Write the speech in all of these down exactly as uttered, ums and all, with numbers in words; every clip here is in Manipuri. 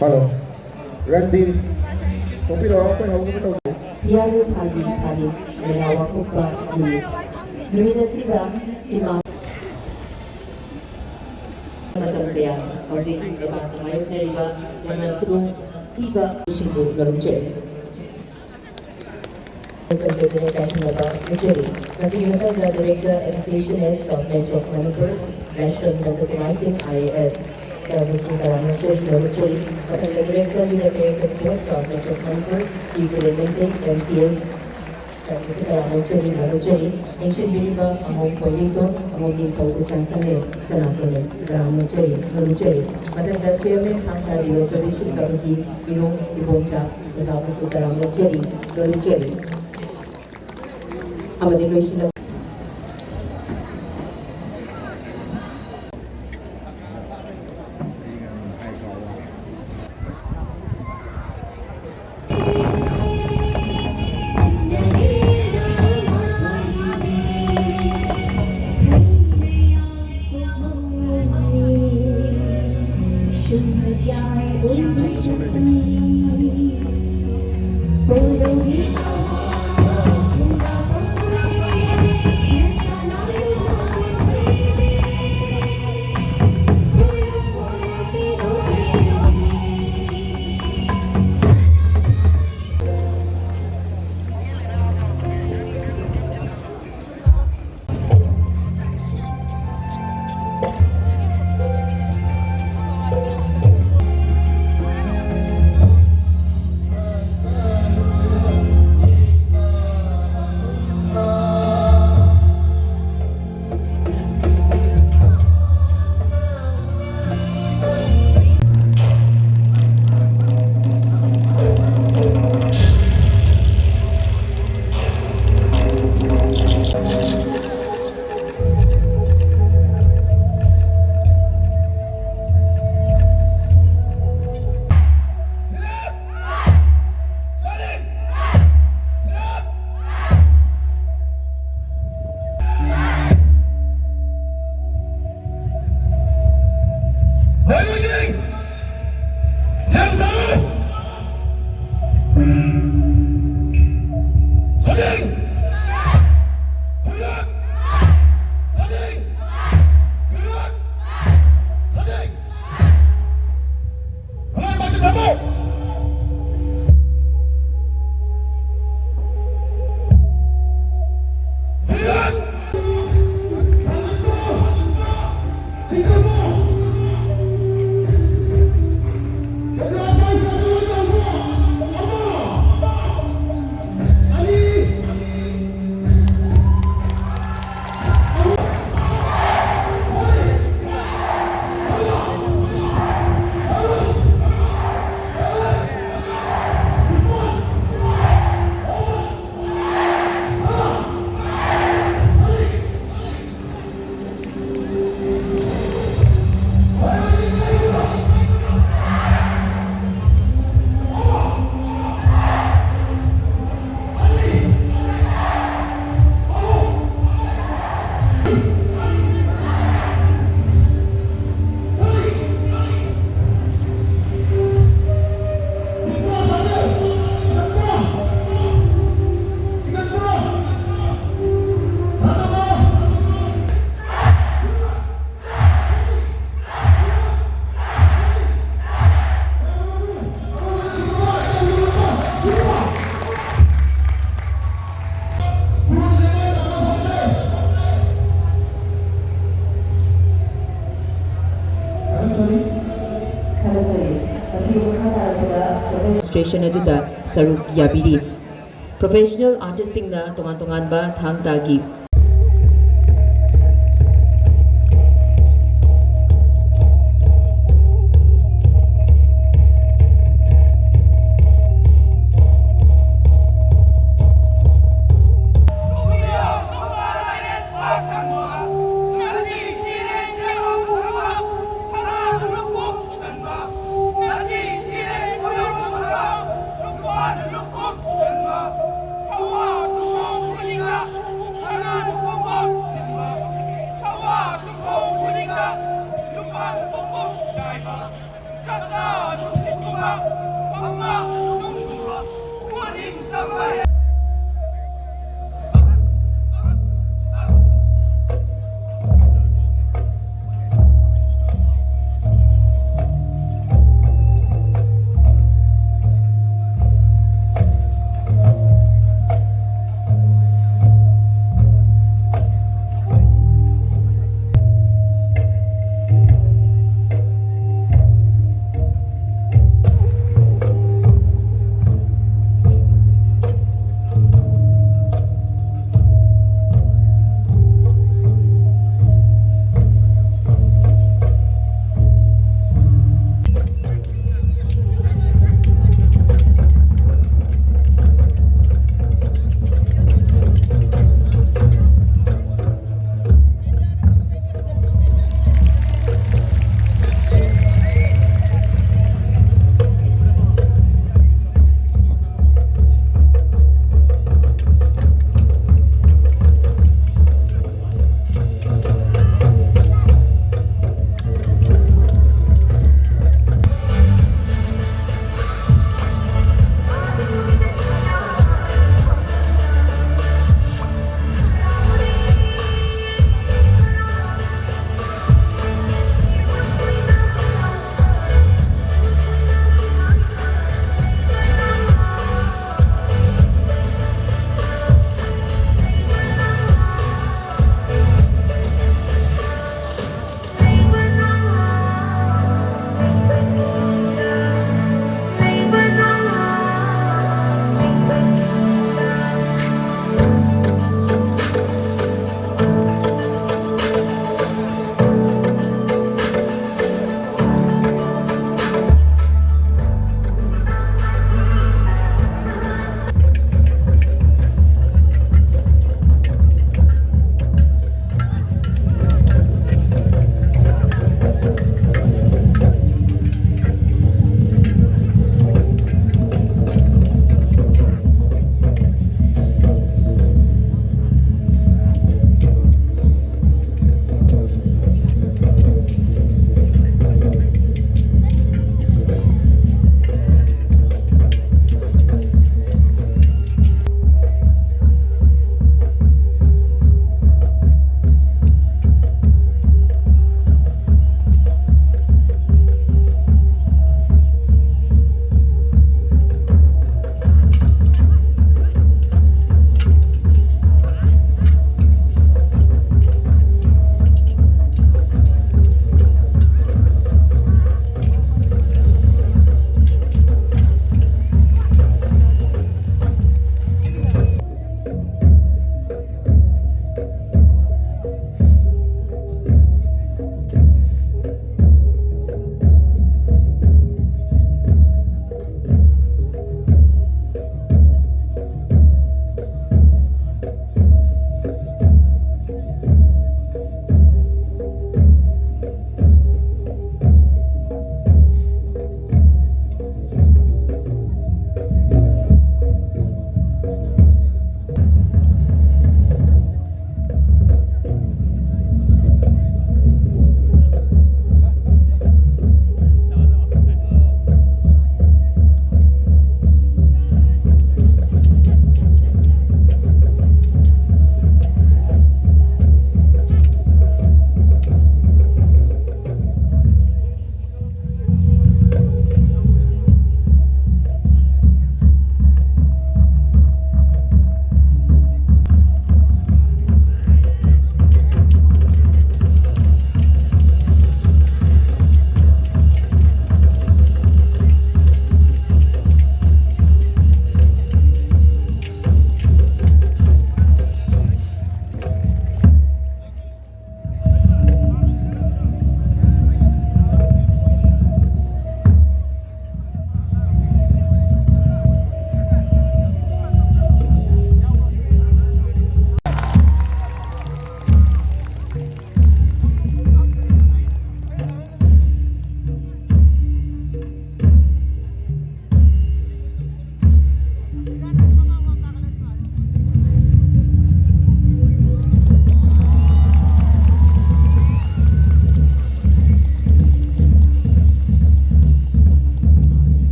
ꯍꯜꯂꯣ꯫ ꯔꯟꯕꯤꯔ, ꯊꯣꯛꯄꯤꯔꯛꯑꯣ, ꯑꯩꯈꯣꯏ ꯍꯧꯅꯕ ꯇꯧꯁꯤ꯫ ꯍꯤꯌꯥꯡ ꯊꯥꯒꯤ ꯊꯥꯔꯤ ꯃꯦꯔꯥ ꯋꯥꯀꯨꯞꯄ ꯅꯨꯃꯤꯠ꯫ ꯅꯨꯃꯤꯠ ꯑꯁꯤꯗ ꯏꯃꯥ ꯃꯇꯝ ꯀꯌꯥ ꯍꯧꯖꯤꯛ ꯂꯩꯕꯥꯛꯇ ꯃꯥꯌꯣꯛꯅꯔꯤꯕ ꯂꯥꯟꯅ ꯈꯨꯗꯣꯡ ꯊꯤꯕ ꯁꯤꯡꯕꯨ ꯅꯣꯂꯨꯛꯆꯔꯤ꯫ ꯃꯁꯤꯒꯤ ꯃꯊꯪꯗ Director Education S Government of Manipur, National Nanda Kumar Singh I A S, ꯁꯔꯕꯁꯨ ꯇꯔꯥꯝꯅ ꯆꯣꯔꯤ ꯅꯣꯂꯨꯛꯆꯔꯤ꯫ ꯃꯊꯪꯗ Director Youth Affairs and Sports Government of Manipur, T Kiren Meitei, M C S, ꯁꯔꯕꯁꯨ ꯇꯔꯥꯝꯅ ꯆꯣꯔꯤ ꯅꯣꯂꯨꯛꯆꯔꯤ꯫ ꯅꯤꯡꯁꯤꯡꯕꯤꯔꯤꯕ ꯑꯃꯣꯝ ꯄꯣꯏꯔꯤꯡꯇꯣꯟ ꯑꯃꯣꯝ ꯅꯤꯡꯊꯧ ꯎꯇ꯭ꯔꯥ ꯁꯪꯂꯦꯟ ꯁꯅꯥꯇꯣꯟ ꯇꯔꯥꯝꯅ ꯆꯣꯔꯤ ꯅꯣꯂꯨꯛꯆꯔꯤ꯫ ꯃꯊꯪꯗ Chairman ꯊꯥꯡ ꯇꯥ Reorganization Committee ꯏꯔꯣꯡ ꯏꯕꯣꯝꯆꯥ ꯑꯣꯖꯥꯕꯨꯁꯨ ꯇꯔꯥꯝꯅ ꯆꯣꯔꯤ ꯅꯣꯂꯨꯛꯆꯔꯤ꯫ ꯑꯃꯗꯤ ꯂꯣꯏꯁꯤꯜꯂꯛ ꯑꯗꯨꯗ ꯁꯔꯨꯛ ꯌꯥꯕꯤꯔꯤ꯫ Professional artistꯁꯤꯡꯅ ꯇꯣꯉꯥꯟ ꯇꯣꯉꯥꯟꯕ ꯊꯥꯡ ꯇꯥꯒꯤ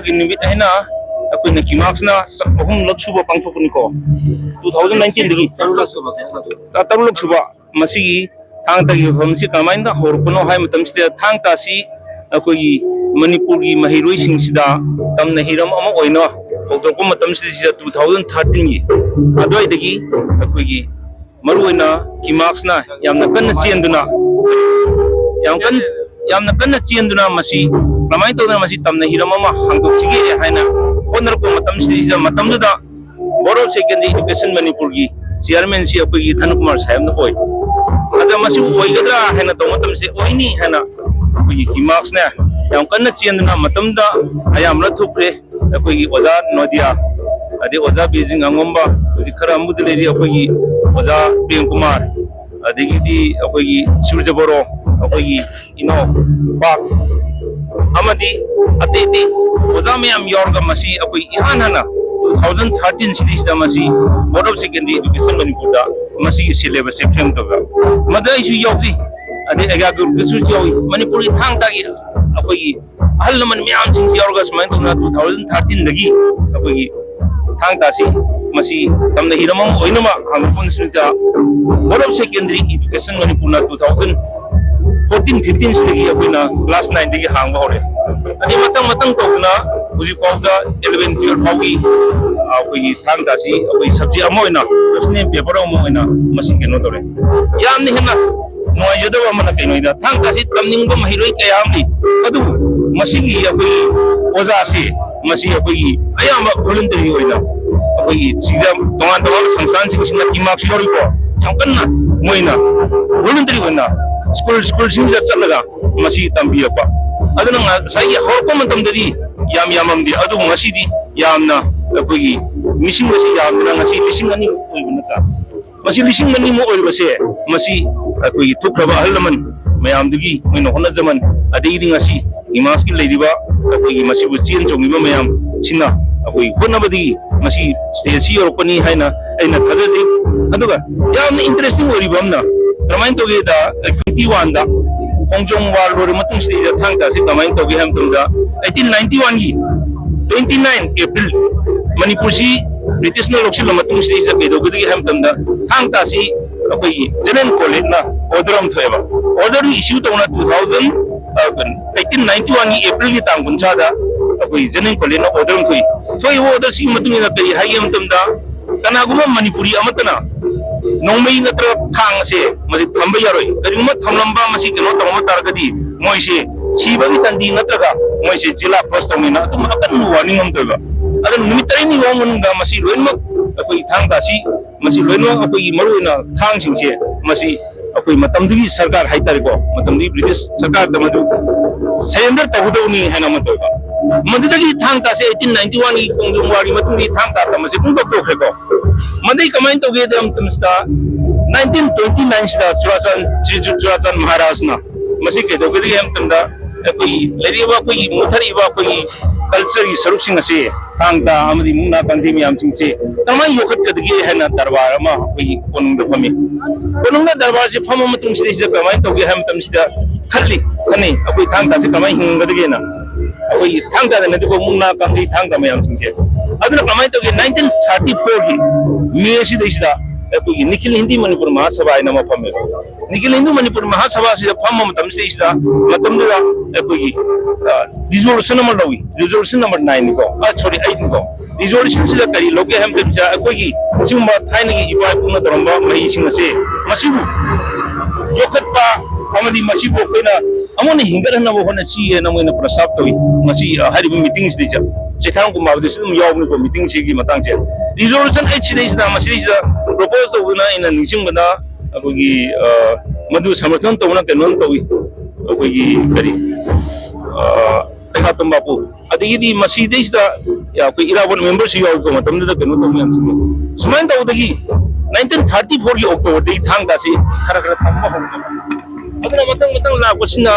ꯅꯨꯃꯤꯠ ꯍꯥꯏꯅ ꯑꯩꯈꯣꯏꯅ ꯀꯤꯃꯥꯛꯁꯅ ꯑꯍꯨꯝꯂꯛ ꯁꯨꯕ ꯄꯥꯡꯊꯣꯛꯄꯅꯤꯀꯣ꯫ ꯇꯨ ꯊꯥꯎꯖꯟ ꯅꯥꯏꯟꯇꯤꯟꯗꯒꯤ ꯇꯔꯨꯛꯂꯛ ꯁꯨꯕ, ꯃꯁꯤꯒꯤ ꯊꯥꯡ ꯇꯥꯒꯤ ꯊꯧꯔꯝꯁꯤ ꯀꯃꯥꯏꯅ ꯍꯧꯔꯛꯄꯅꯣ ꯍꯥꯏꯕ ꯃꯇꯝꯁꯤꯗ, ꯊꯥꯡ ꯇꯥꯁꯤ ꯑꯩꯈꯣꯏꯒꯤ ꯃꯅꯤꯄꯨꯔꯒꯤ ꯃꯍꯩꯔꯣꯏꯁꯤꯡꯁꯤꯗ ꯇꯝꯅ ꯍꯤꯔꯝ ꯑꯃ ꯑꯣꯏꯅ ꯍꯧꯗꯣꯔꯛꯄ ꯃꯇꯝꯁꯤꯗ, ꯇꯨ ꯊꯥꯎꯖꯟ ꯊꯥꯔꯇꯤꯟꯒꯤ ꯑꯗꯨꯋꯥꯏꯗꯒꯤ ꯑꯩꯈꯣꯏꯒꯤ ꯃꯔꯨꯑꯣꯏꯅ ꯀꯤꯃꯥꯛꯁꯅ ꯌꯥꯝꯅ ꯀꯟꯅ ꯆꯦꯟꯗꯨꯅ, ꯌꯥꯝ ꯀꯟꯅ, ꯌꯥꯝꯅ ꯀꯟꯅ ꯆꯦꯟꯗꯨꯅ ꯃꯁꯤ ꯀꯃꯥꯏꯅ ꯇꯧꯗꯅ ꯃꯁꯤ ꯇꯝꯅ ꯍꯤꯔꯝ ꯑꯃ ꯍꯥꯡꯗꯣꯛꯁꯤꯒꯦ ꯍꯥꯏꯅ ꯍꯣꯠꯅꯔꯛꯄ ꯃꯇꯝꯁꯤꯗ, ꯃꯇꯝꯗꯨꯗ Board of Secondary Education ꯃꯅꯤꯄꯨꯔꯒꯤ ꯆꯤꯌꯔꯃꯦꯟꯁꯤ ꯑꯩꯈꯣꯏꯒꯤ ꯙꯅꯀꯨꯃꯥꯔ ꯁꯥꯍꯦꯕꯅ ꯑꯣꯏ꯫ ꯑꯗ ꯃꯁꯤꯕꯨ ꯑꯣꯏꯒꯗ꯭ꯔꯥ ꯍꯥꯏꯅ ꯇꯧꯕ ꯃꯇꯝꯁꯦ, ꯑꯣꯏꯅꯤ ꯍꯥꯏꯅ ꯑꯩꯈꯣꯏꯒꯤ ꯀꯤꯃꯥꯛꯁꯅ ꯌꯥꯝ ꯀꯟꯅ ꯆꯦꯟꯗꯨꯅ ꯃꯇꯝꯗ ꯑꯌꯥꯝꯕꯅ ꯊꯣꯛꯈ꯭ꯔꯦ꯫ ꯑꯩꯈꯣꯏꯒꯤ ꯑꯣꯖꯥ ꯅꯣꯗꯤꯌꯥ, ꯑꯗꯩ ꯑꯣꯖꯥ ꯕꯤꯔꯖꯤꯡ ꯑꯉꯣꯝꯕ, ꯍꯧꯖꯤꯛ ꯈꯔ ꯑꯃꯕꯨꯗꯤ ꯂꯩꯔꯤ, ꯑꯩꯈꯣꯏꯒꯤ ꯑꯣꯖꯥ ꯄ꯭ꯔꯦꯝ ꯀꯨꯃꯥꯔ, ꯑꯗꯒꯤꯗꯤ ꯑꯩꯈꯣꯏꯒꯤ ꯁꯨꯔꯖ ꯕꯣꯔꯣ, ꯑꯩꯈꯣꯏꯒꯤ ꯏꯅꯥꯎ ꯄꯥꯛ, ꯑꯃꯗꯤ ꯑꯇꯩ ꯑꯇꯩ ꯑꯣꯖꯥ ꯃꯌꯥꯝ ꯌꯥꯎꯔꯒ ꯃꯁꯤ ꯑꯩꯈꯣꯏ ꯏꯍꯥꯟ ꯍꯥꯟꯅ ꯇꯨ ꯊꯥꯎꯖꯟ ꯊꯥꯔꯇꯤꯟ ꯁꯤꯗꯩꯁꯤꯗ ꯃꯁꯤ Board of Secondary Education ꯃꯅꯤꯄꯨꯔꯗ ꯃꯁꯤꯒꯤ syllabus ꯁꯦ frame ꯇꯧꯕ, ꯃꯗ ꯑꯩꯁꯨ ꯌꯥꯎꯖꯩ꯫ ꯑꯗꯩ ꯑꯦꯒꯥ ꯒ꯭ꯔꯨꯞꯀꯤꯁꯨ ꯌꯥꯎꯏ꯫ ꯃꯅꯤꯄꯨꯔꯒꯤ ꯊꯥꯡ ꯇꯥꯒꯤ ꯑꯩꯈꯣꯏꯒꯤ ꯑꯍꯜ ꯂꯃꯟ ꯃꯌꯥꯝꯁꯤꯡꯁꯤ ꯌꯥꯎꯔꯒ ꯁꯨꯃꯥꯏꯅ ꯇꯧꯗꯅ ꯇꯨ ꯊꯥꯎꯖꯟ ꯊꯥꯔꯇꯤꯟꯗꯒꯤ ꯑꯩꯈꯣꯏꯒꯤ ꯊꯥꯡ ꯇꯥꯁꯤ ꯃꯁꯤ ꯇꯝꯅ ꯍꯤꯔꯝ ꯑꯃ ꯑꯣꯏꯅꯃꯛ ꯍꯥꯡꯗꯣꯛꯄ ꯅꯤꯡꯁꯤꯡꯖ Board of Secondary Education ꯃꯅꯤꯄꯨꯔꯅ ꯇꯨ ꯊꯥꯎꯖꯟ ꯐꯣꯔꯇꯤꯟ ꯐꯤꯐꯇꯤꯟꯁꯤꯗꯒꯤ ꯑꯩꯈꯣꯏꯅ ꯀ꯭ꯂꯥꯁ ꯅꯥꯏꯟꯗꯒꯤ ꯍꯥꯡꯕ ꯍꯧꯔꯦ꯫ ꯑꯗꯩ ꯃꯊꯪ ꯃꯊꯪ ꯇꯧꯗꯅ ꯍꯧꯖꯤꯛ ꯐꯥꯎꯗ ꯑꯦꯂꯚꯦꯟ ꯇꯨꯌꯦꯜꯐ ꯐꯥꯎꯒꯤ ꯑꯩꯈꯣꯏꯒꯤ ꯊꯥꯡ ꯇꯥꯁꯤ ꯑꯩꯈꯣꯏ subject ꯑꯃ ꯑꯣꯏꯅ, optional paper ꯑꯃ ꯑꯣꯏꯅ ꯃꯁꯤ ꯀꯩꯅꯣ ꯇꯧꯔꯦ꯫ ꯌꯥꯝꯅ ꯍꯦꯟꯅ ꯅꯨꯡꯉꯥꯏꯖꯗꯕ ꯑꯃꯅ ꯀꯩꯅꯣꯗ, ꯊꯥꯡ ꯇꯥꯁꯤ ꯇꯝꯅꯤꯡꯕ ꯃꯍꯩꯔꯣꯏ ꯀꯌꯥ ꯑꯃ ꯂꯩ꯫ ꯑꯗꯨꯕꯨ ꯃꯁꯤꯒꯤ ꯑꯩꯈꯣꯏꯒꯤ ꯑꯣꯖꯥꯁꯤ, ꯃꯁꯤ ꯑꯩꯈꯣꯏꯒꯤ ꯑꯌꯥꯝꯕ voluntary ꯑꯣꯏꯅ ꯑꯩꯈꯣꯏꯒꯤ ꯁꯤꯗ ꯇꯣꯉꯥꯟ ꯇꯣꯉꯥꯟꯕ ꯁꯪꯁꯊꯥꯟꯁꯤꯡꯁꯤꯅ ꯀꯤꯃꯥꯛꯁꯨ ꯌꯥꯎꯔꯤꯀꯣ, ꯌꯥꯝ ꯀꯟꯅ ꯃꯣꯏꯅ voluntary ꯑꯣꯏꯅ ꯁ꯭ꯀꯨꯜ, ꯁ꯭ꯀꯨꯜꯁꯤꯡꯁꯤꯗ ꯆꯠꯂꯒ ꯃꯁꯤ ꯇꯝꯕꯤꯔꯛꯄ꯫ ꯑꯗꯨꯅ ꯉꯁꯥꯏꯒꯤ ꯍꯧꯔꯛꯄ ꯃꯇꯝꯗꯗꯤ ꯌꯥꯝ ꯌꯥꯝꯃꯝꯗꯦ, ꯑꯗꯨꯕꯨ ꯉꯁꯤꯗꯤ ꯌꯥꯝꯅ ꯑꯩꯈꯣꯏꯒꯤ ꯃꯤꯁꯤꯡ ꯑꯁꯤ ꯌꯥꯝꯗꯅ ꯉꯁꯤ ꯂꯤꯁꯤꯡ ꯑꯅꯤ ꯑꯣꯏꯕ ꯅꯠꯇ꯭ꯔꯥ? ꯃꯁꯤ ꯂꯤꯁꯤꯡ ꯑꯅꯤꯃꯨꯛ ꯑꯣꯏꯔꯤꯕꯁꯦ, ꯃꯁꯤ ꯑꯩꯈꯣꯏꯒꯤ ꯊꯣꯛꯈ꯭ꯔꯕ ꯑꯍꯜ ꯂꯃꯟ ꯃꯌꯥꯝꯗꯨꯒꯤ ꯃꯣꯏꯅ ꯍꯣꯠꯅꯖꯃꯟ, ꯑꯗꯒꯤꯗꯤ ꯉꯁꯤ ꯀꯤꯃꯥꯛꯁꯀꯤ ꯂꯩꯔꯤꯕ ꯑꯩꯈꯣꯏꯒꯤ ꯃꯁꯤꯕꯨ ꯆꯦꯟ ꯆꯣꯡꯉꯤꯕ ꯃꯌꯥꯝꯁꯤꯅ ꯑꯩꯈꯣꯏꯒꯤ ꯍꯣꯠꯅꯕꯗꯒꯤ ꯃꯁꯤ stage ꯁꯤ ꯌꯧꯔꯛꯄꯅꯤ ꯍꯥꯏꯅ ꯑꯩꯅ ꯊꯥꯖꯖꯩ꯫ ꯑꯗꯨꯒ ꯌꯥꯝꯅ interesting ꯑꯣꯏꯔꯤꯕ ꯑꯃꯅ ꯀꯃꯥꯏꯅ ꯇꯧꯒꯦꯗ, twenty one ꯗ ꯈꯣꯡꯖꯣꯝ war ꯂꯣꯏꯔꯕ ꯃꯇꯨꯡꯁꯤꯗ ꯊꯥꯡ ꯇꯥꯁꯤ ꯀꯃꯥꯏꯅ ꯇꯧꯒꯦ ꯍꯥꯏꯕ ꯃꯇꯝꯗ, eighteen ninety one ꯒꯤ Twenty nine April, ꯃꯅꯤꯄꯨꯔꯁꯤ ꯕ꯭ꯔꯤꯇꯤꯁꯅ ꯂꯧꯁꯤꯜꯂ ꯃꯇꯨꯡꯁꯤꯗꯩꯁꯤꯗ ꯀꯩꯗꯧꯒꯗꯒꯦ ꯍꯥꯏꯕ ꯃꯇꯝꯗ, ꯊꯥꯡ ꯇꯥꯁꯤ ꯑꯩꯈꯣꯏꯒꯤ ꯖꯦꯅꯔꯦꯜ ꯀꯣꯂꯦꯖꯅ ꯑꯣꯔꯗꯔ ꯑꯃ ꯊꯣꯛꯑꯦꯕ꯫ ꯑꯣꯔꯗꯔꯗꯨ ꯏꯁꯨ ꯇꯧꯅ two thousand, eighteen ninety one ꯒꯤ April ꯒꯤ ꯇꯥꯡ ꯀꯨꯟꯊ꯭ꯔꯥꯗ ꯑꯩꯈꯣꯏ ꯖꯦꯅꯔꯦꯜ ꯀꯣꯂꯦꯖꯅ ꯑꯣꯔꯗꯔ ꯑꯃ ꯊꯣꯛꯏ꯫ ꯊꯣꯛꯏꯕ ꯑꯣꯔꯗꯔꯁꯤꯒꯤ ꯃꯇꯨꯡ ꯏꯟꯅ ꯀꯔꯤ ꯍꯥꯏꯒꯦ ꯍꯥꯏꯕ ꯃꯇꯝꯗ, ꯀꯅꯥꯒꯨꯝꯕ ꯃꯅꯤꯄꯨꯔꯤ ꯑꯃꯠꯇꯅ ꯅꯣꯡꯃꯩ ꯅꯠꯇ꯭ꯔꯒ ꯊꯥꯡ ꯑꯁꯦ ꯃꯁꯤ ꯊꯝꯕ ꯌꯥꯔꯣꯏ꯫ ꯀꯔꯤꯒꯨꯝꯕ ꯊꯝꯂꯝꯕ, ꯃꯁꯤ ꯀꯩꯅꯣ ꯇꯧꯔꯝꯕ ꯇꯥꯔꯒꯗꯤ, ꯃꯣꯏꯁꯦ ꯁꯤꯕꯒꯤ ꯇꯟꯗꯤ ꯅꯠꯇ꯭ꯔꯒ ꯃꯣꯏꯁꯦ ꯖꯤꯂꯥ ꯀ꯭ꯔꯣꯁ ꯇꯧꯅꯤꯅ ꯑꯗꯨꯝ ꯑꯀꯟꯕ ꯋꯥꯔꯅꯤꯡ ꯑꯃ ꯇꯧꯕ꯫ ꯑꯗꯨꯅ ꯅꯨꯃꯤꯠ ꯇꯔꯦꯠꯅꯤ ꯐꯥꯎ ꯃꯅꯨꯡꯗ ꯃꯁꯤ ꯂꯣꯏꯅꯃꯛ ꯑꯩꯈꯣꯏꯒꯤ ꯊꯥꯡ ꯇꯥꯁꯤ, ꯃꯁꯤ ꯂꯣꯏꯅꯃꯛ ꯑꯩꯈꯣꯏꯒꯤ ꯃꯔꯨꯑꯣꯏꯅ ꯊꯥꯡꯁꯤꯡꯁꯦ, ꯃꯁꯤ ꯑꯩꯈꯣꯏ ꯃꯇꯝꯗꯨꯒꯤ ꯁꯔꯀꯥꯔ ꯍꯥꯏꯇꯥꯔꯦꯀꯣ, ꯃꯇꯝꯗꯨꯒꯤ ꯕ꯭ꯔꯤꯇꯤꯁ ꯁꯔꯀꯥꯔꯗ ꯃꯗꯨ ꯁꯔꯦꯟꯗꯔ ꯇꯧꯒꯗꯧꯅꯤ ꯍꯥꯏꯅ ꯑꯃ ꯇꯧꯕ꯫ ꯃꯗꯨꯗꯒꯤ ꯊꯥꯡ ꯇꯥꯁꯦ eighteen ninety one ꯒꯤ ꯈꯣꯡꯖꯣꯝ ꯋꯥꯔꯒꯤ ꯃꯇꯨꯡꯗꯒꯤ ꯊꯥꯡ ꯇꯥ ꯇꯝꯕꯁꯦ ꯄꯨꯡꯇꯣꯛ ꯇꯣꯛꯈ꯭ꯔꯦꯀꯣ꯫ ꯃꯗꯩ ꯀꯃꯥꯏꯅ ꯇꯧꯒꯦ ꯍꯥꯏꯕ ꯃꯇꯝꯁꯤꯗ, nineteen twenty nine ꯁꯤꯗ ꯆꯨꯔꯥꯆꯥꯟ, ꯁ꯭ꯔꯤ ꯆꯨꯔꯥꯆꯥꯟ ꯃꯍꯥꯔꯥꯖꯅ ꯃꯁꯤ ꯀꯩꯗꯧꯒꯗꯒꯦ ꯍꯥꯏꯕ ꯃꯇꯝꯗ, ꯑꯩꯈꯣꯏꯒꯤ ꯂꯩꯔꯤꯕ, ꯑꯩꯈꯣꯏꯒꯤ ꯃꯨꯠꯊꯔꯛꯏꯕ ꯑꯩꯈꯣꯏꯒꯤ ꯀꯜꯆꯔꯒꯤ ꯁꯔꯨꯛꯁꯤꯡ ꯑꯁꯤ, ꯊꯥꯡ ꯇꯥ ꯑꯃꯗꯤ ꯃꯨꯛꯅꯥ ꯀꯥꯡꯖꯩ ꯃꯌꯥꯝꯁꯤꯡꯁꯦ ꯀꯃꯥꯏꯅ ꯌꯣꯛꯈꯠꯀꯗꯒꯦ ꯍꯥꯏꯅ ꯗꯔꯕꯥꯔ ꯑꯃ ꯑꯩꯈꯣꯏꯒꯤ ꯀꯣꯅꯨꯡꯗ ꯐꯝꯃꯤ꯫ ꯀꯣꯅꯨꯡꯗ ꯗꯔꯕꯥꯔꯁꯦ ꯐꯝꯃ ꯃꯇꯨꯡꯁꯤꯗꯩꯁꯤꯗ ꯀꯃꯥꯏꯅ ꯇꯧꯒꯦ ꯍꯥꯏꯕ ꯃꯇꯝꯁꯤꯗ ꯈꯜꯂꯤ, ꯈꯟꯅꯩ, ꯑꯩꯈꯣꯏ ꯊꯥꯡ ꯇꯥꯁꯦ ꯀꯃꯥꯏꯅ ꯍꯤꯡꯒꯗꯒꯦꯅ꯫ ꯑꯩꯈꯣꯏꯒꯤ ꯊꯥꯡ ꯇꯥꯗ ꯅꯠꯇꯦꯀꯣ, ꯃꯨꯛꯅꯥ ꯀꯥꯡꯖꯩ ꯊꯥꯡ ꯇꯥ ꯃꯌꯥꯝꯁꯤꯡꯁꯦ꯫ ꯑꯗꯨꯅ ꯀꯃꯥꯏꯅ ꯇꯧꯒꯦ, nineteen thirty four ꯒꯤ ꯃꯦ ꯁꯤꯗꯩꯁꯤꯗ ꯑꯩꯈꯣꯏꯒꯤ ꯅꯤꯈꯤꯜ ꯍꯤꯟꯗꯤ ꯃꯅꯤꯄꯨꯔ ꯃꯍꯥꯁꯚꯥ ꯍꯥꯏꯅ ꯑꯃ ꯐꯝꯃꯦꯕ꯫ ꯅꯤꯈꯤꯜ ꯍꯤꯟꯗꯨ ꯃꯅꯤꯄꯨꯔ ꯃꯍꯥꯁꯚꯥꯁꯤꯗ ꯐꯝꯕ ꯃꯇꯝꯁꯤꯗꯩꯁꯤꯗ, ꯃꯇꯝꯗꯨꯗ ꯑꯩꯈꯣꯏꯒꯤ, ꯑ, ꯔꯤꯖꯣꯂꯨꯁꯟ ꯑꯃ ꯂꯧꯏ, ꯔꯤꯖꯣꯂꯨꯁꯟ ꯅꯝꯕꯔ ꯅꯥꯏꯟꯅꯤꯀꯣ, ꯑ, ꯁꯣꯔꯤ, ꯑꯩꯠꯅꯤꯀꯣ꯫ ꯔꯤꯖꯣꯂꯨꯁꯟꯁꯤꯗ ꯀꯔꯤ ꯂꯧꯒꯦ ꯍꯥꯏꯕ ꯃꯇꯝꯗ, ꯑꯩꯈꯣꯏꯒꯤ ꯑꯁꯤꯒꯨꯝꯕ ꯊꯥꯏꯅꯒꯤ ꯏꯄꯥ ꯏꯄꯨꯅ ꯇꯧꯔꯝꯕ ꯃꯍꯩꯁꯤꯡ ꯑꯁꯦ, ꯃꯁꯤꯕꯨ ꯌꯣꯛꯈꯠꯄ ꯑꯃꯗꯤ ꯃꯁꯤꯕꯨ ꯑꯩꯈꯣꯏꯅ ꯑꯃꯨꯛ ꯍꯟꯅ ꯍꯤꯡꯒꯠꯍꯟꯅꯕ ꯍꯣꯠꯅꯁꯤ ꯍꯥꯏꯅ ꯃꯣꯏꯅ ꯄ꯭ꯔꯁꯇꯥꯞ ꯇꯧꯏ꯫ ꯃꯁꯤ, ꯑ, ꯍꯥꯏꯔꯤꯕ ꯃꯤꯇꯤꯡꯁꯤꯗꯩꯗ, ꯆꯩꯊꯥꯔꯣꯜ ꯀꯨꯃꯥꯔꯗꯁꯨ ꯑꯗꯨꯝ ꯌꯥꯎꯕꯅꯤꯀꯣ, ꯃꯤꯇꯤꯡꯁꯤꯒꯤ ꯃꯇꯥꯡꯁꯦ꯫ ꯔꯤꯖꯣꯂꯨꯁꯟ ꯑꯩꯠꯁꯤꯗꯩꯁꯤꯗ, ꯃꯁꯤꯗꯩꯁꯤꯗ ꯄ꯭ꯔꯣꯄꯣꯁ ꯇꯧꯗꯨꯅ ꯑꯩꯅ ꯅꯤꯡꯁꯤꯡꯕꯗ, ꯑꯩꯈꯣꯏꯒꯤ, ꯑ, ꯃꯗꯨ ꯁꯃꯔꯊꯟ ꯇꯧꯅ ꯀꯩꯅꯣꯝ ꯇꯧꯏ, ꯑꯩꯈꯣꯏꯒꯤ ꯀꯔꯤ, ꯑ, ꯂꯩꯉꯥꯛꯄꯝ ꯕꯥꯄꯨ꯫ ꯑꯗꯒꯤꯗꯤ ꯃꯁꯤꯗꯩꯁꯤꯗ ꯑꯩꯈꯣꯏ ꯏꯔꯥꯕꯣꯠ ꯃꯦꯝꯕꯔꯁꯨ ꯌꯥꯎꯔꯛꯄ ꯃꯇꯝꯗꯨꯗ ꯀꯩꯅꯣ ꯇꯧꯕ ꯌꯥꯝ ꯆꯨꯝꯃꯦ꯫ ꯁꯨꯃꯥꯏꯅ ꯇꯧꯕꯗꯒꯤ nineteen thirty four ꯒꯤ October ꯗꯒꯤ ꯊꯥꯡ ꯇꯥꯁꯤ ꯈꯔ ꯈꯔ ꯇꯝꯕ ꯍꯧꯔꯛꯄ꯫ ꯑꯗꯨꯅ ꯃꯊꯪ ꯃꯊꯪ ꯂꯥꯛꯄꯁꯤꯅ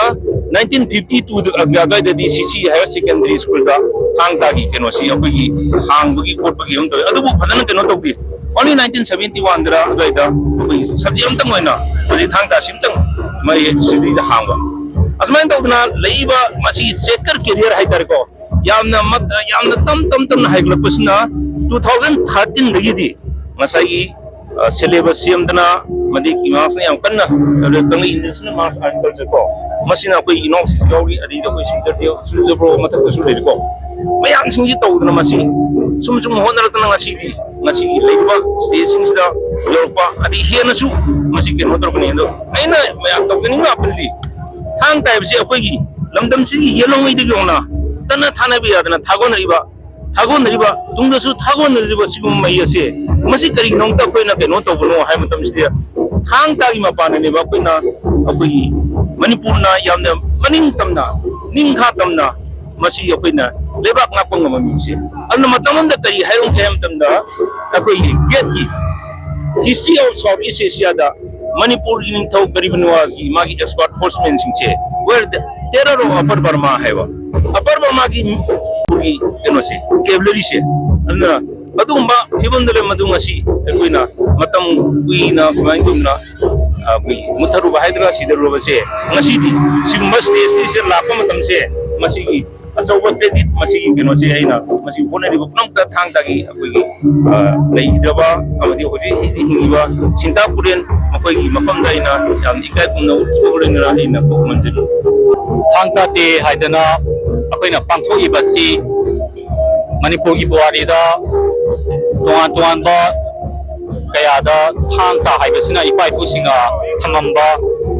nineteen fifty two ꯑꯗꯨꯋꯥꯏꯗꯗꯤ C C Higher Secondary School ꯗ ꯊꯥꯡ ꯇꯥꯒꯤ ꯀꯩꯅꯣꯁꯤ ꯑꯩꯈꯣꯏꯒꯤ ꯍꯥꯡꯕꯒꯤ ꯈꯣꯠꯄꯒꯤ ꯑꯃ ꯇꯧꯋꯤ, ꯑꯗꯨꯕꯨ ꯐꯖꯅ ꯀꯩꯅꯣ ꯇꯧꯗꯦ꯫ Only nineteen seventy one ꯗꯔ ꯑꯗꯨꯋꯥꯏꯗ ꯑꯩꯈꯣꯏꯒꯤ subject ꯑꯝꯇꯪ ꯑꯣꯏꯅ ꯍꯧꯖꯤꯛ ꯊꯥꯡ ꯇꯥꯁꯤ ꯑꯝꯇꯪ ꯃꯌꯦꯛ ꯁꯤꯗꯩꯗ ꯍꯥꯡꯕ꯫ ꯑꯁꯨꯃꯥꯏꯅ ꯇꯧꯗꯅ ꯂꯩꯔꯤꯕ ꯃꯁꯤꯒꯤ checkered career ꯍꯥꯏꯇꯥꯔꯦꯀꯣ, ꯌꯥꯝꯅ ꯃꯠ-, ꯌꯥꯝꯅ ꯇꯝ ꯇꯝ ꯇꯝꯅ ꯍꯥꯏꯒꯠꯂꯛꯄꯁꯤꯅ two thousand thirteen ꯗꯒꯤꯗꯤ ꯉꯁꯥꯏꯒꯤ, ꯑ, syllabus ꯁꯦꯝꯗꯅ, ꯃꯗꯒꯤ marks ꯅ ꯌꯥꯝ ꯀꯟꯅ, ꯑꯗꯨꯗ ꯀꯪꯂꯩ ꯏꯟꯗ꯭ꯔꯁꯤꯅ marks earn culture ꯀꯣ, ꯃꯁꯤꯅ ꯑꯩꯈꯣꯏ ꯏꯅꯥꯎꯁꯤꯁꯨ ꯌꯥꯎꯔꯤ, ꯑꯗꯩꯗ ꯑꯩꯈꯣꯏ ꯁꯨꯔꯖ ꯗꯦꯕ, ꯁꯨꯔꯖ ꯕ꯭ꯔꯣ ꯃꯊꯛꯇꯁꯨ ꯂꯩꯔꯤꯀꯣ, ꯃꯌꯥꯝꯁꯤꯡꯁꯤ ꯇꯧꯗꯅ ꯃꯁꯤ ꯁꯨꯝ ꯁꯨꯝ ꯍꯣꯠꯅꯔꯛꯇꯅ ꯉꯁꯤꯗꯤ, ꯉꯁꯤꯒꯤ ꯂꯩꯔꯤꯕ stage ꯁꯤꯡꯁꯤꯗ ꯌꯧꯔꯛꯄ, ꯑꯗꯩ ꯍꯦꯟꯅꯁꯨ ꯃꯁꯤ ꯀꯩꯅꯣ ꯇꯧꯔꯛꯀꯅꯤ꯫ ꯑꯗꯣ ꯑꯩꯅ ꯃꯌꯥꯝ ꯇꯧꯖꯅꯤꯡꯕ ꯑꯄꯤꯜꯗꯤ, ꯊꯥꯡ ꯇꯥ ꯍꯥꯏꯕꯁꯤ ꯑꯩꯈꯣꯏꯒꯤ ꯂꯝꯗꯝꯁꯤꯒꯤ ꯌꯦꯜꯍꯧꯉꯩꯗꯒꯤ ꯍꯧꯅ ꯇꯠꯅ ꯊꯥꯅꯕ ꯌꯥꯗꯅ ꯊꯥꯒꯣꯟꯅꯔꯤꯕ, ꯊꯥꯒꯣꯟꯅꯔꯤꯕ, ꯇꯨꯡꯗꯁꯨ ꯊꯥꯒꯣꯟꯅꯔꯤꯕ ꯁꯤꯒꯨꯝꯕ ꯃꯩ ꯑꯁꯦ, ꯃꯁꯤ ꯀꯔꯤꯒꯤꯗꯃꯛꯇ ꯑꯩꯈꯣꯏꯅ ꯀꯩꯅꯣ ꯇꯧꯕꯅꯣ ꯍꯥꯏꯕ ꯃꯇꯝꯁꯤꯗ, ꯊꯥꯡ ꯇꯥꯒꯤ ꯃꯄꯥꯟꯅꯅꯦꯕ ꯑꯩꯈꯣꯏꯅ ꯑꯩꯈꯣꯏꯒꯤ ꯃꯅꯤꯄꯨꯔꯅ ꯌꯥꯝꯅ ꯃꯅꯤꯡ ꯇꯝꯅ, ꯅꯤꯡꯈꯥ ꯇꯝꯅ ꯃꯁꯤ ꯑꯩꯈꯣꯏꯅ ꯂꯩꯕꯥꯛ ꯉꯥꯛꯄ ꯉꯝꯃꯝꯃꯤꯕꯁꯦ꯫ ꯑꯗꯨꯅ ꯃꯇꯝ ꯑꯃꯗ ꯀꯔꯤ ꯍꯥꯏꯔꯝꯒꯦ ꯍꯥꯏꯕ ꯃꯇꯝꯗ, ꯑꯩꯈꯣꯏꯒꯤ ꯒꯦꯠꯀꯤ history of South East Asia ꯗ ꯃꯅꯤꯄꯨꯔꯒꯤ ꯅꯤꯡꯊꯧ ꯒꯔꯤꯕ ꯅꯤꯋꯥꯖꯒꯤ ꯃꯥꯒꯤ expert horsemen ꯁꯤꯡꯁꯦ were the terror of Upper Burma ꯍꯥꯏꯕ꯫ Upper Burma ꯒꯤ ꯃꯅꯤꯄꯨꯔꯒꯤ ꯀꯩꯅꯣꯁꯦ, cavalry ꯁꯦ꯫ ꯑꯗꯨꯅ ꯑꯗꯨꯒꯨꯝꯕ ꯐꯤꯕꯝꯗ ꯂꯩ ꯃꯗꯨ ꯉꯁꯤ ꯑꯩꯈꯣꯏꯅ ꯃꯇꯝ ꯀꯨꯏꯅ ꯀꯃꯥꯏꯅ ꯇꯧꯗꯅ, ꯑ, ꯑꯩꯈꯣꯏ ꯃꯨꯠꯊꯔꯨꯕ ꯍꯥꯏꯗꯅ ꯁꯤꯗꯔꯨꯔꯕꯁꯦ, ꯉꯁꯤꯗꯤ ꯁꯤꯒꯨꯝꯕ stage ꯁꯤꯗ ꯂꯥꯛꯄ ꯃꯇꯝꯁꯦ, ꯃꯁꯤꯒꯤ ꯑꯆꯧꯕ credit, ꯃꯁꯤꯒꯤ ꯀꯩꯅꯣꯁꯦ ꯑꯩꯅ ꯃꯁꯤ ꯍꯣꯠꯅꯔꯤꯕ ꯄꯨꯝꯅꯃꯛꯇ ꯊꯥꯡ ꯇꯥꯒꯤ ꯑꯩꯈꯣꯏꯒꯤ, ꯑ, ꯂꯩꯈꯤꯗꯕ ꯑꯃꯗꯤ ꯍꯧꯖꯤꯛ ꯍꯧꯖꯤꯛ ꯍꯤꯡꯉꯤꯕ ꯁꯤꯟꯇꯥ ꯄꯨꯔꯦꯟ ꯃꯈꯣꯏꯒꯤ ꯃꯐꯝꯗ ꯑꯩꯅ ꯌꯥꯝ ꯏꯀꯥꯏ ꯈꯨꯝꯅꯕ ꯎꯠꯊꯣꯛꯂꯗꯨꯅ ꯑꯩꯅ ꯀꯣꯛ ꯃꯟꯖꯜꯂꯤ꯫ ꯊꯥꯡ ꯇꯥ ꯗꯦ ꯍꯥꯏꯗꯅ ꯑꯩꯈꯣꯏꯅ ꯄꯥꯡꯊꯣꯛꯏꯕꯁꯤ ꯃꯅꯤꯄꯨꯔꯒꯤ ꯄꯨꯋꯥꯔꯤꯗ ꯇꯣꯉꯥꯟ ꯇꯣꯉꯥꯟꯕ ꯀꯌꯥꯗ ꯊꯥꯡ ꯇꯥ ꯍꯥꯏꯕꯁꯤꯅ ꯏꯄꯥ ꯏꯄꯨꯁꯤꯡꯅ ꯊꯝꯃꯝꯕ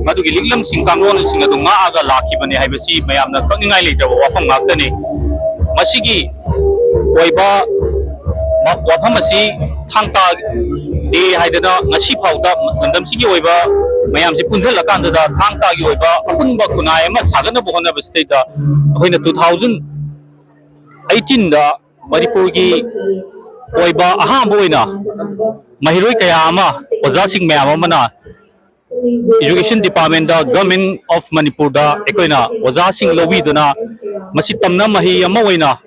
ꯃꯗꯨꯒꯤ ꯂꯤꯛꯂꯝꯁꯤꯡ ꯀꯥꯡꯂꯣꯟꯁꯤꯡ ꯑꯗꯨ ꯉꯥꯛꯑꯒ ꯂꯥꯛꯈꯤꯕꯅꯤ ꯍꯥꯏꯕꯁꯤ ꯃꯌꯥꯝꯅ ꯀꯛꯅꯤꯡꯉꯥꯏ ꯂꯩꯇ꯭ꯔꯕ ꯋꯥꯐꯝ ꯉꯥꯛꯇꯅꯤ꯫ ꯃꯁꯤꯒꯤ ꯑꯣꯏꯕ ꯃ-, ꯋꯥꯐꯝ ꯑꯁꯤ ꯊꯥꯡ ꯇꯥ ꯗꯦ ꯍꯥꯏꯗꯅ ꯉꯁꯤ ꯐꯥꯎꯗ ꯂꯝꯗꯝꯁꯤꯒꯤ ꯑꯣꯏꯕ ꯃꯌꯥꯝꯁꯤ ꯄꯨꯟꯁꯤꯜꯂꯀꯥꯟꯗꯗ ꯊꯥꯡ ꯇꯥꯒꯤ ꯑꯣꯏꯕ ꯑꯄꯨꯟꯕ ꯈꯨꯟꯅꯥꯏ ꯑꯃ ꯁꯥꯒꯠꯅꯕ ꯍꯣꯠꯅꯕꯁꯤꯗꯩꯗ ꯑꯩꯈꯣꯏꯅ two thousand eighteen ꯗ ꯃꯅꯤꯄꯨꯔꯒꯤ ꯑꯣꯏꯕ ꯑꯍꯥꯟꯕ ꯑꯣꯏꯅ ꯃꯍꯩꯔꯣꯏ ꯀꯌꯥ ꯑꯃ, ꯑꯣꯖꯥꯁꯤꯡ ꯃꯌꯥꯝ ꯑꯃꯅ Education Department the Government of ꯃꯅꯤꯄꯨꯔꯗ ꯑꯩꯈꯣꯏꯅ ꯑꯣꯖꯥꯁꯤꯡ ꯂꯧꯕꯤꯗꯨꯅ ꯃꯁꯤ ꯇꯝꯅ ꯃꯍꯩ ꯑꯃ ꯑꯣꯏꯅ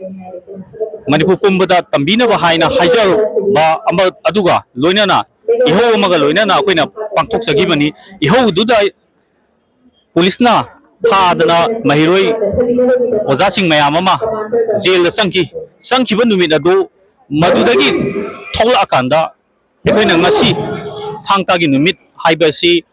ꯃꯅꯤꯄꯨꯔ ꯄꯨꯝꯕꯗ ꯇꯝꯕꯤꯅꯕ ꯍꯥꯏꯅ ꯍꯥꯏꯖꯕ ꯑꯃ, ꯑꯗꯨꯒ ꯂꯣꯏꯅꯅ ꯏꯍꯧ ꯑꯃꯒ ꯂꯣꯏꯅꯅ ꯑꯩꯈꯣꯏꯅ ꯄꯥꯡꯊꯣꯛꯆꯈꯤꯕꯅꯤ꯫ ꯏꯍꯧꯗꯨꯗ ꯄꯨꯂꯤꯁꯅ ꯊꯥꯗꯅ ꯃꯍꯩꯔꯣꯏ ꯑꯣꯖꯥꯁꯤꯡ ꯃꯌꯥꯝ ꯑꯃ ꯖꯦꯜꯗ ꯆꯪꯈꯤ꯫ ꯆꯪꯈꯤꯕ ꯅꯨꯃꯤꯠ ꯑꯗꯨ, ꯃꯗꯨꯗꯒꯤ ꯊꯣꯛꯂꯛꯑꯀꯥꯟꯗ ꯑꯩꯈꯣꯏꯅ ꯉꯁꯤ ꯊꯥꯡ ꯇꯥꯒꯤ ꯅꯨꯃꯤꯠ ꯍꯥꯏꯕ ꯑꯁꯤ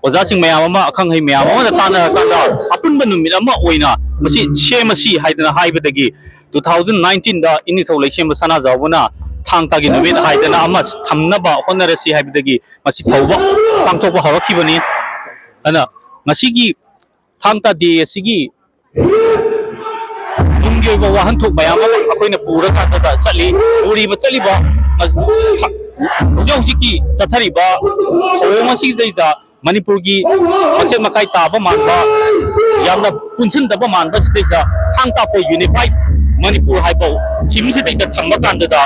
ꯑꯣꯖꯥꯁꯤꯡ ꯃꯌꯥꯝ ꯑꯃ, ꯑꯈꯪ ꯑꯍꯩ ꯃꯌꯥꯝ ꯑꯃꯅ ꯇꯥꯟꯅꯔꯀꯥꯟꯗ ꯑꯄꯨꯟꯕ ꯅꯨꯃꯤꯠ ꯑꯃ ꯑꯣꯏꯅ ꯃꯁꯤ ꯁꯦꯝꯃꯁꯤ ꯍꯥꯏꯗꯅ ꯍꯥꯏꯕꯗꯒꯤ, two thousand nineteenꯗ ꯏꯅꯤꯊꯧ ꯂꯩꯁꯦꯝꯕ ꯁꯅꯥꯖꯥꯎꯕꯅ ꯊꯥꯡ ꯇꯥꯒꯤ ꯅꯨꯃꯤꯠ ꯍꯥꯏꯗꯅ ꯑꯃ ꯊꯝꯅꯕ ꯍꯣꯠꯅꯔꯁꯤ ꯍꯥꯏꯕꯗꯒꯤ ꯃꯁꯤ ꯐꯧꯕ ꯄꯥꯡꯊꯣꯛꯄ ꯍꯧꯔꯛꯈꯤꯕꯅꯤ꯫ ꯑꯗꯨꯅ ꯉꯁꯤꯒꯤ ꯊꯥꯡ ꯇꯥ ꯗꯦ ꯑꯁꯤꯒꯤ ꯇꯨꯡꯒꯤ ꯑꯣꯏꯕ ꯋꯥꯍꯟꯊꯣꯛ ꯃꯌꯥꯝ ꯑꯃ ꯑꯩꯈꯣꯏꯅ ꯄꯨꯔꯀꯥꯟꯗ ꯆꯠꯂꯤ꯫ ꯄꯨꯔꯤꯕ ꯆꯠꯂꯤꯕ ꯍꯧꯖꯤꯛ ꯍꯧꯖꯤꯛꯀꯤ ꯆꯠꯊꯔꯤꯕ ꯊꯧꯑꯣꯡ ꯑꯁꯤꯗꯩꯗ ꯃꯅꯤꯄꯨꯔꯒꯤ ꯃꯆꯦꯠ ꯃꯀꯥꯏ ꯇꯥꯕ ꯃꯥꯟꯕ, ꯌꯥꯝꯅ ꯄꯨꯟꯁꯤꯟꯗꯕ ꯃꯥꯟꯕ ꯁꯤꯗꯩꯗ ꯊꯥꯡ ꯇꯥ for unified ꯃꯅꯤꯄꯨꯔ ꯍꯥꯏꯕ ꯊꯤꯝꯁꯤꯗꯩꯗ ꯊꯝꯕ ꯀꯥꯟꯗꯗ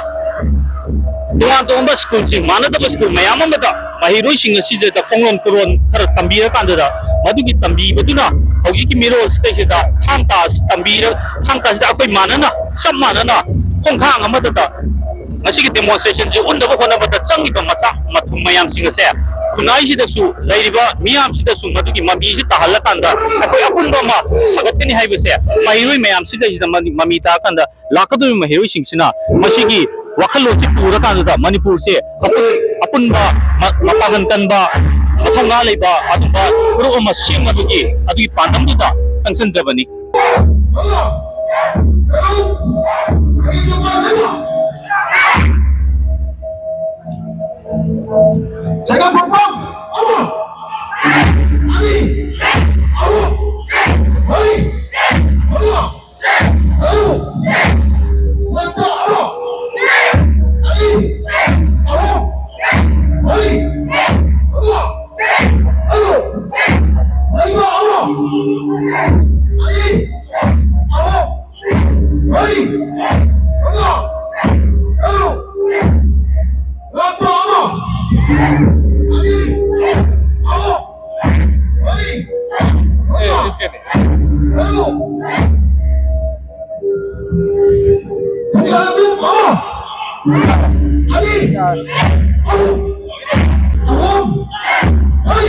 ꯇꯣꯉꯥꯟ ꯇꯣꯉꯥꯟꯕ ꯁ꯭ꯀꯨꯜꯁꯤꯡ, ꯃꯥꯟꯅꯗꯕ ꯁ꯭ꯀꯨꯜ ꯃꯌꯥꯝ ꯑꯃꯗ ꯃꯍꯩꯔꯣꯏꯁꯤꯡ ꯑꯁꯤꯗ ꯈꯣꯡꯂꯣꯟ ꯈꯨꯔꯣꯟ ꯈꯔ ꯇꯝꯕꯤꯔꯀꯥꯟꯗꯗ ꯃꯗꯨꯒꯤ ꯇꯝꯕꯤꯕꯗꯨꯅ ꯍꯧꯖꯤꯛꯀꯤ ꯃꯤꯔꯣꯜꯁꯤꯗꯩꯁꯤꯗ ꯊꯥꯡ ꯇꯥ ꯑꯁꯤ ꯇꯝꯕꯤꯔ-, ꯊꯥꯡ ꯇꯥ ꯑꯁꯤꯗ ꯑꯩꯈꯣꯏ ꯃꯥꯟꯅꯅ, ꯆꯞ ꯃꯥꯟꯅꯅ ꯈꯣꯡꯊꯥꯡ ꯑꯃꯗ ꯉꯁꯤꯒꯤ demonstrationꯁꯤ ꯎꯠꯅꯕ ꯍꯣꯠꯅꯕꯗ ꯆꯪꯉꯤꯕ ꯃꯆꯥ ꯃꯊꯨꯝ ꯃꯌꯥꯝꯁꯤꯡ ꯑꯁꯦ ꯈꯨꯟꯅꯥꯏꯁꯤꯗꯁꯨ, ꯂꯩꯔꯤꯕ ꯃꯤꯌꯥꯝꯁꯤꯗꯁꯨ ꯃꯗꯨꯒꯤ ꯃꯃꯤꯁꯤ ꯇꯥꯍꯜꯂꯀꯥꯟꯗ ꯑꯩꯈꯣꯏ ꯑꯄꯨꯟꯕ ꯑꯃ ꯁꯥꯒꯠꯀꯅꯤ ꯍꯥꯏꯕꯁꯦ ꯃꯍꯩꯔꯣꯏ ꯃꯌꯥꯝꯁꯤꯗꯩꯁꯤꯗ ꯃꯃꯤ, ꯃꯃꯤ ꯇꯥꯔꯀꯥꯟꯗ ꯂꯥꯛꯀꯗꯧꯔꯤꯕ ꯃꯍꯩꯔꯣꯏꯁꯤꯡꯁꯤꯅ ꯃꯁꯤꯒꯤ ꯋꯥꯈꯜꯂꯣꯟꯁꯤ ꯄꯨꯔꯀꯥꯟꯗꯨꯗ ꯃꯅꯤꯄꯨꯔꯁꯦ ꯑꯄꯨꯟ-, ꯑꯄꯨꯟꯕ ꯃ-, ꯃꯄꯥꯡꯒꯜ ꯀꯟꯕ, ꯃꯊꯧꯅꯥ ꯂꯩꯕ ꯑꯗꯨꯒꯨꯝꯕ ꯐꯨꯔꯨꯞ ꯑꯃ ꯁꯦꯝꯅꯕꯒꯤ ꯑꯗꯨꯒꯤ ꯄꯥꯟꯗꯝꯗꯨꯗ ꯆꯪꯁꯤꯟꯖꯕꯅꯤ꯫ ꯆꯒꯦꯝ ꯐꯣꯔꯐꯝ ꯑꯃ, ꯑꯅꯤ, ꯑꯍꯨꯝ, ꯃꯔꯤ, ꯃꯉꯥ, ꯇꯔꯨꯛ, ꯂꯥꯛꯄ ꯑꯃ, ꯑꯅꯤ, ꯑꯍꯨꯝ, ꯃꯔꯤ, ꯃꯉꯥ, ꯇꯔꯨꯛ, ꯂꯩꯕ ꯑꯃ, ꯑꯅꯤ, ꯑꯍꯨꯝ, ꯃꯔꯤ, ꯃꯉꯥ, ꯇꯔꯨꯛ, ꯂꯥꯛꯄ ꯑꯃ, ꯑꯅꯤ, ꯑꯍꯨꯝ, ꯃꯔꯤ, ꯃꯉꯥ, ꯇꯔꯨꯛ, ꯊꯨꯒꯥꯏꯕ ꯑꯃ, ꯑꯅꯤ, ꯑꯍꯨꯝ, ꯑꯍꯨꯝ, ꯃꯔꯤ꯫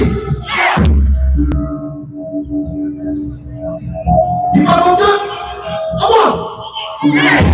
Come on.